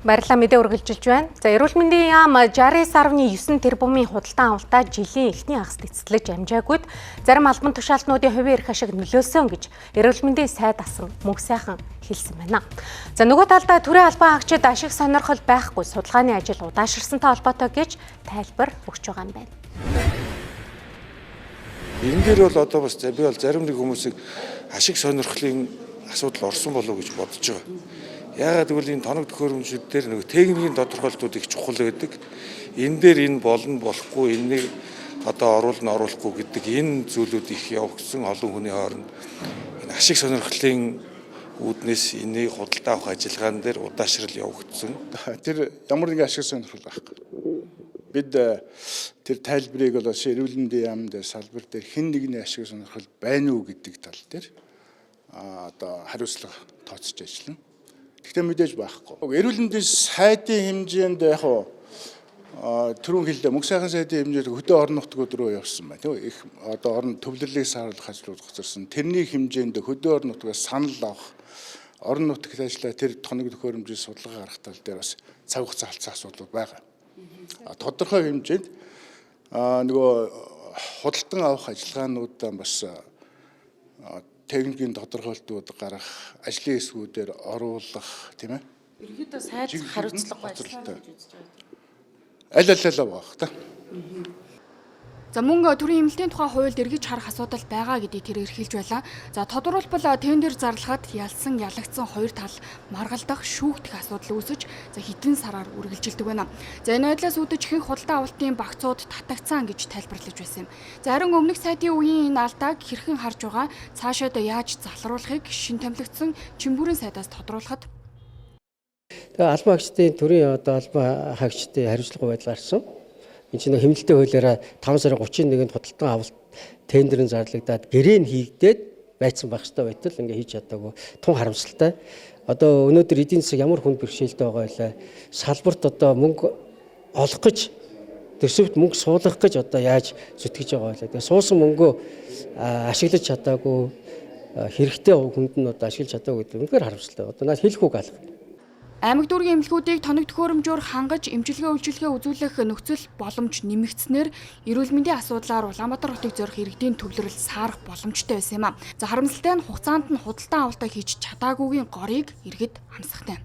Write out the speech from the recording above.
Баярлалаа, мэдээ үргэлжилж байна. За, эрүүл мэндийн яам 69 тэрбумын худалдан авалтаа жилийн эхний хагаст эцэслэж амжаагүйд зарим албан тушаалтнуудын хувийн эрх ашиг нөлөөлсөн гэж эрүүл мэндийн сайд асан Мөнхсайхан хэлсэн байна. За, нөгөө талдаа төрийн албан хаагчид ашиг сонирхол байхгүй, судалгааны ажил удаашрсантай холбоотой гэж тайлбар өгч байгаа юм байна. Энэ дээр бол одоо бас би бол зарим нэг хүмүүсийг ашиг сонирхлын асуудал орсон болов уу гэж бодож байгаа. Яагаад гэвэл энэ тоног төхөөрөмжүүд дээр нөгөө техникийн тодорхойлолтууд их чухал байдаг. Энэ дээр энэ болно, болохгүй, энэнийг одоо оруулна, оруулахгүй гэдэг энэ зүйлүүд их явагдсан, олон хүний хооронд энэ ашиг сонирхлын үүднээс энийг худалдаа авах ажиллагаан дээр удаашрал явагдсан. Тэр ямар нэгэн ашиг сонирхол байхгүй. Бид тэр тайлбарыг бол эрүүл мэндийн яам дээр, салбар дээр хэн нэгний ашиг сонирхол байна уу гэдэг тал дээр одоо хариуцлага тооцож ажиллана. Гэхдээ мэдээж байхгүй. Эрүүл мэндийн сайдын хэмжээнд яг түрүүн хэллээ, Мөнхсайхан сайдын хэмжээнд хөдөө орон нутгууд руу явсан байна. Тийм, их одоо орон төвлөрлийг сааруулах ажлууд хоцорсон. Тэрний хэмжээнд хөдөө орон нутгаас санал авах, орон нутагт ажиллаа тэр тоног төхөөрөмжийн судалгаа гаргах тал дээр бас цаг хугацаа алдсан асуудлууд байгаа. Тодорхой хэмжээнд нөгөө худалдан авах ажиллагаануудаа бас техникийн тодорхойлтууд гаргах, ажлын хэсгүүдээр оруулах, тийм ээ. Ерөнхийдөө сайд хариуцлагагүй ажилласан гэж үзэж байна. Аль аль байх та. За, мөн төрийн эмнэлтийн тухай хуульд эргэж харах асуудал байгаа гэдгийг тэр эрхэлж байлаа. За, тодорхойлбол тендер зарлахад ялсан, ялагдсан хоёр тал маргалдах, шүүгдэх асуудал үүсэж, за, хэдэн сараар үргэлжилдэг байна. За, энэ байдлаас үүдэж ихэнх худалдан авалтын багцууд татагцсан гэж тайлбарлаж байсан юм. За, харин өмнөх сайдын үеийн энэ алдааг хэрхэн харж байгаа, цаашаад яаж залруулахыг шинэ томилогдсон Чимбүрийн сайдаас тодруулахад Тэгээ албан хаагчдын төрийн одоо албан хаагчдын хариуцлага байдал гарсан. Энэ чинь хэмнэлтийн хуулиараа 5 сарын 31-нд худалдан авалт тендер нь зарлагдаад, гэрээ нь хийгдээд байцсан байх ёстой байтал ингээ хийж чадаагүй тун харамсалтай. Одоо өнөөдөр эдийн засаг ямар хүнд бэрхшээлтэй байгаа байлаа. Салбарт одоо мөнгө олох гэж, төсөвт мөнгө суулгах гэж одоо яаж зүтгэж байгаа байлаа. Тэгээ суусан мөнгөө ашиглаж чадаагүй, хэрэгтэй хүнд нь одоо ашиглаж чадаагүй гэдэг үнэхээр харамсалтай. Одоо наад хэлэх үг алга. Аймаг дүүргийн эмнэлгүүдийг тоног төхөөрөмжөөр хангаж, эмчилгээ, үйлчилгээ үзүүлэх нөхцөл боломж нэмэгдсэнээр эрүүл мэндийн асуудлаар Улаанбаатар хотыг зорих иргэдийн төвлөрөл саарах боломжтой байсан юм а. За, харамсалтай нь хугацаанд нь худалдан авалтаа хийж чадаагүйгийн горыг иргэд амсахтай.